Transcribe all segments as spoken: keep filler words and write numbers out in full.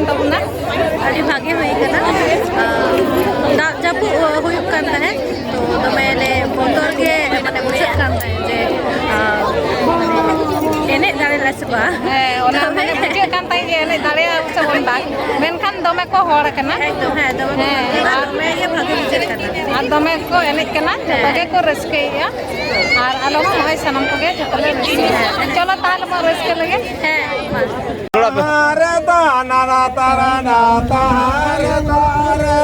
ᱛᱟᱵᱚᱱᱟ᱾ ᱟᱹᱰᱤ ᱵᱷᱟᱜᱮ ᱦᱩᱭ ᱠᱟᱱᱟ᱾ ᱟᱨ ᱫᱟᱜ ᱡᱟᱹᱯᱩᱫ ᱦᱩᱭᱩᱜ ᱠᱟᱱ ᱛᱟᱦᱮᱸᱫ, ᱛᱚ ᱫᱚᱢᱮ ᱞᱮ ᱵᱚᱛᱚᱨ ᱜᱮ ᱢᱟᱱᱮ ᱵᱩᱡᱷᱟᱹᱜ ᱠᱟᱱ ᱛᱟᱦᱮᱸᱫ ᱡᱮ, ᱟᱨ, ᱢᱟᱱᱮ ᱮᱱᱮᱡ ᱫᱟᱲᱮᱭᱟᱜᱼᱟ ᱥᱮ ᱵᱟᱝ᱾ ᱦᱮᱸ, ᱚᱱᱟ ᱛᱚᱵᱮ ᱢᱟᱱᱮ ᱵᱩᱡᱷᱟᱹᱜ ᱠᱟᱱ ᱛᱟᱦᱮᱸᱫ ᱡᱮ ᱮᱱᱮᱡ ᱫᱟᱲᱮᱭᱟᱜᱼᱟ ᱥᱮ ᱵᱟᱝ᱾ ᱢᱮᱱᱠᱷᱟᱱ ᱫᱚᱢᱮ ᱠᱚ ᱦᱚᱲ ᱠᱟᱱᱟ᱾ ᱮᱠᱫᱚᱢ, ᱦᱮᱸ, ᱫᱚᱢᱮ ᱠᱚ ᱦᱮᱸ, ᱦᱚᱲ ᱠᱟᱱᱟ᱾ ᱟᱨ ᱫᱚᱢᱮ ᱜᱮ ᱵᱷᱟᱜᱮ ᱵᱩᱡᱷᱟᱹᱜ ᱠᱟᱱᱟ᱾ ᱟᱨ ᱫᱚᱢᱮ ᱠᱚ ᱮᱱᱮᱡ ᱠᱟᱱᱟ, ᱡᱚᱛᱚ ᱦᱮᱸ᱾ ᱜᱮᱠᱚ ᱨᱟᱹᱥᱠᱟᱹᱭᱮᱫᱼᱟ᱾ ᱟᱨ ᱟᱞᱮ ᱦᱚᱸ ᱱᱚᱜᱼᱚᱭ ᱥᱟᱱᱟᱢ ᱠᱚᱜᱮ ᱡᱚᱛᱚ ᱞᱮ ᱨᱟᱹᱥᱠᱟᱹᱭᱟ᱾ ᱦᱮᱸ᱾ ᱪᱚᱞᱚ ᱛᱟᱦᱚᱞᱮ ᱵᱚᱱ ᱨᱟᱹᱥᱠᱟᱹ ᱞᱮᱜᱮ᱾ ᱦᱮᱸ, ᱢᱟ᱾ ᱛᱟᱨᱮ ᱛᱟᱱᱟᱱᱟ ᱛᱟᱨᱟᱱᱟ ᱛᱟᱨᱮ ᱛᱟᱨᱮ,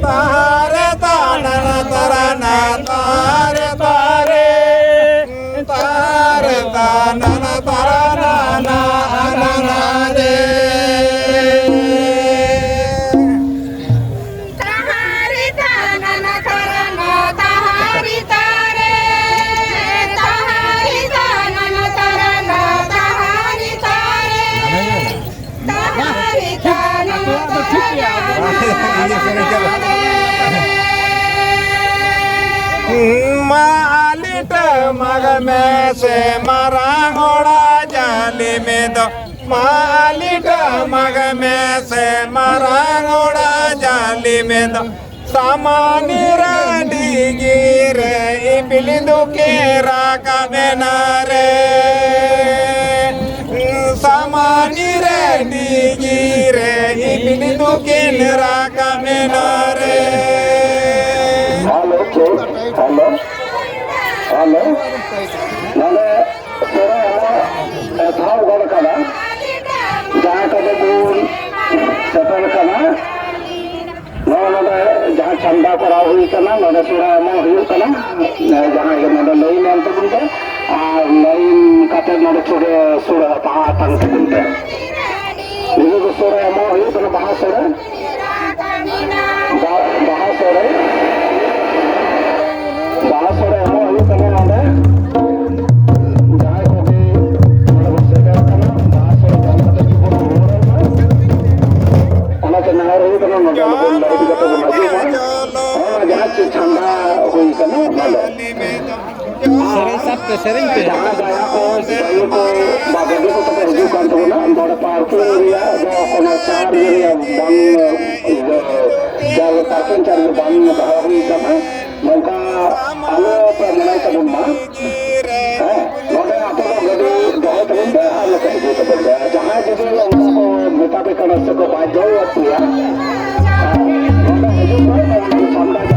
ᱛᱟᱨᱮ ᱛᱟᱱᱟᱱᱟ ᱛᱟᱨᱟᱱᱟ ᱛᱟᱨᱮ ᱛᱟᱨᱮ, ᱛᱟᱨᱮ ᱛᱟᱱᱟᱱᱟ ᱛᱟᱨᱟᱱᱟ ᱱᱟᱱᱟ ᱨᱮ᱾ ᱛᱟᱦᱟᱨᱤ ᱛᱟᱱᱟᱱᱟ ᱛᱟᱨᱟᱱᱟ ᱛᱟᱦᱟᱨᱤ ᱛᱟᱨᱮ, ᱛᱟᱦᱟᱨᱤ ᱛᱟᱱᱟᱱᱟ ᱛᱟᱨᱟᱱᱟ ᱛᱟᱦᱟᱨᱤ ᱛᱟᱨᱮ, ᱛᱟᱦᱟᱨᱤ ᱛᱟᱱᱟᱱᱟ ᱛᱟᱨᱟᱱᱟ ᱛᱟᱦᱟᱨᱤ ᱛᱟᱨᱮ᱾ ᱢᱟ ᱟᱞᱤᱴ ᱢᱟᱜᱽ ᱢᱮ ᱥᱮ ᱢᱟᱨᱟᱝ ᱦᱚᱲᱟ ᱡᱟᱹᱞᱤ ᱢᱮ ᱫᱚ᱾ ᱢᱟᱹᱞᱤᱠ ᱢᱟᱜᱽ ᱢᱮ ᱥᱮ ᱢᱟᱨᱟᱝ ᱚᱲᱟᱜ ᱡᱟᱹᱞᱤ ᱢᱮ ᱫᱚ, ᱥᱟᱢᱟᱱᱤ ᱨᱟᱺᱰᱤ ᱜᱤᱨᱟᱹ ᱤᱯᱤᱞ ᱫᱩᱠᱤᱱ ᱨᱟᱠᱟᱵ ᱮᱱᱟ ᱨᱮ᱾ ᱥᱟᱢᱟᱱᱤ ᱨᱟᱺᱰᱤ ᱜᱤᱨᱟᱹ ᱤᱯᱤᱞ ᱫᱩᱠᱤᱱ ᱨᱟᱠᱟᱵ ᱮᱱᱟ ᱨᱮ᱾ Hello, check, hello, hello. ᱱᱚᱰᱮ ᱥᱚᱨᱦᱟᱭ ᱮᱱᱮᱡ ᱮᱛᱚᱦᱚᱵ ᱜᱚᱫ ᱠᱟᱱᱟ᱾ ᱡᱟᱦᱟᱸ ᱠᱚᱫᱚ ᱵᱚᱱ ᱥᱮᱴᱮᱨ ᱠᱟᱱᱟ, ᱱᱚᱜᱼᱚ ᱱᱚᱰᱮ ᱡᱟᱦᱟᱸ ᱪᱟᱸᱫᱟ ᱠᱚᱨᱟᱣ ᱦᱩᱭ ᱠᱟᱱᱟ, ᱱᱚᱰᱮ ᱥᱚᱨᱦᱟᱭ ᱮᱢᱚᱜ ᱦᱩᱭᱩᱜ ᱠᱟᱱᱟ᱾ ᱡᱟᱦᱟᱸᱭ ᱜᱮ ᱱᱚᱰᱮ ᱞᱟᱭᱤᱱ ᱮᱢ ᱛᱟᱵᱚᱱ ᱯᱮ ᱟᱨ ᱞᱟᱭᱤᱱ ᱠᱟᱛᱮ ᱱᱚᱰᱮ ᱥᱚᱨᱦᱟᱭ ᱵᱟᱦᱟ ᱟᱛᱟᱝ ᱛᱟᱵᱚᱱ ᱯᱮ᱾ ᱱᱤᱛᱚᱜ ᱫᱚ ᱥᱚᱨᱦᱟᱭ ᱮᱢᱚᱜ ᱦᱩᱭᱩᱜ ᱠᱟᱱᱟ, ᱵᱟᱦᱟ ᱥᱚᱨᱦᱟᱭ᱾ ᱵᱟ-, ᱵᱟᱦᱟ ᱥᱚᱨᱦᱟᱭ, ᱵᱟᱦᱟ ᱥᱚᱨᱦᱟᱭ ᱮᱢᱚᱜ ᱦᱩᱭᱩᱜ ᱠᱟᱱᱟ ᱱᱚᱰᱮ᱾ ᱡᱟᱦᱟᱸᱭ ᱠᱚᱜᱮ ᱱᱚᱰᱮ ᱵᱚᱱ ᱥᱮᱴᱮᱨ ᱠᱟᱱᱟ, ᱵᱟᱦᱟ ᱥᱚᱨᱦᱟᱭ ᱡᱚᱢ ᱠᱟᱛᱮ ᱜᱮᱵᱚᱱ ᱨᱩᱣᱟᱹᱲᱚᱜ ᱢᱟ᱾ ᱚᱱᱟᱛᱮ ᱱᱮᱦᱚᱨ ᱦᱩᱭᱩᱜ ᱠᱟᱱᱟ, ᱱᱚᱰᱮ ᱟᱞᱚᱵᱚᱱ ᱞᱟᱹᱭ ᱠᱟᱛᱮ ᱵᱚᱱ ᱦᱤᱡᱩᱜ ᱢᱟ᱾ ᱱᱚᱣᱟ ᱡᱟᱦᱟᱸ ᱪᱮᱫ ᱪᱷᱟᱸᱫᱟ ᱦᱩᱭ ᱠᱟᱱᱟ, ᱚᱱᱟ ᱫᱚ ᱥᱮᱨᱮᱧ ᱥᱟᱵ ᱯᱮ, ᱥᱮᱨᱮᱧ ᱯᱮ᱾ ᱡᱟᱦᱟᱸ ᱡᱟᱭᱜᱟ ᱠᱚ ᱜᱟᱹᱰᱤ ᱠᱚ ᱵᱟ ᱜᱟᱹᱰᱤ ᱠᱚ ᱛᱟᱯᱮ ᱦᱤᱡᱩᱜ ᱠᱟᱱ ᱛᱟᱵᱚᱱᱟ, ᱱᱚᱰᱮ ᱯᱟᱨᱠᱤᱝ ᱨᱮᱭᱟᱜ ᱫᱚ ᱠᱳᱱᱳ ᱪᱟᱨᱡᱽ ᱨᱮᱭᱟᱜ ᱵᱟᱝ, ᱤᱭᱟᱹ, ᱪᱟᱨ-, ᱯᱟᱨᱠᱤᱝ ᱪᱟᱨᱡᱽ ᱵᱟᱝ ᱫᱚᱦᱚ ᱦᱩᱭ ᱠᱟᱱᱟ᱾ ᱱᱚᱝᱠᱟ ᱟᱞᱚ ᱯᱮ ᱢᱚᱱᱮ ᱛᱟᱵᱚᱱ ᱢᱟ᱾ ᱦᱮᱸ, ᱱᱚᱰᱮ ᱟᱯᱮ ᱫᱚ ᱜᱟᱹᱰᱤ ᱫᱚᱦᱚᱭ ᱛᱟᱵᱚᱱ ᱯᱮ ᱟᱨ ᱱᱚᱛᱮ ᱦᱤᱡᱩᱜ ᱛᱟᱵᱚᱱ ᱯᱮ᱾ ᱡᱟᱦᱟᱸᱭ ᱡᱩᱫᱤ ᱚᱱᱠᱟ ᱠᱚ ᱢᱮᱛᱟ ᱯᱮ ᱠᱟᱱᱟ ᱥᱮ ᱠᱚ ᱵᱟᱫᱽᱫᱷᱚᱭᱮᱫ ᱯᱮᱭᱟ, ᱦᱮᱸ, ᱱᱚᱰᱮ ᱦᱤᱡᱩᱜ ᱯᱮ, ᱱᱚᱰᱮ ᱥᱟᱢᱱᱟ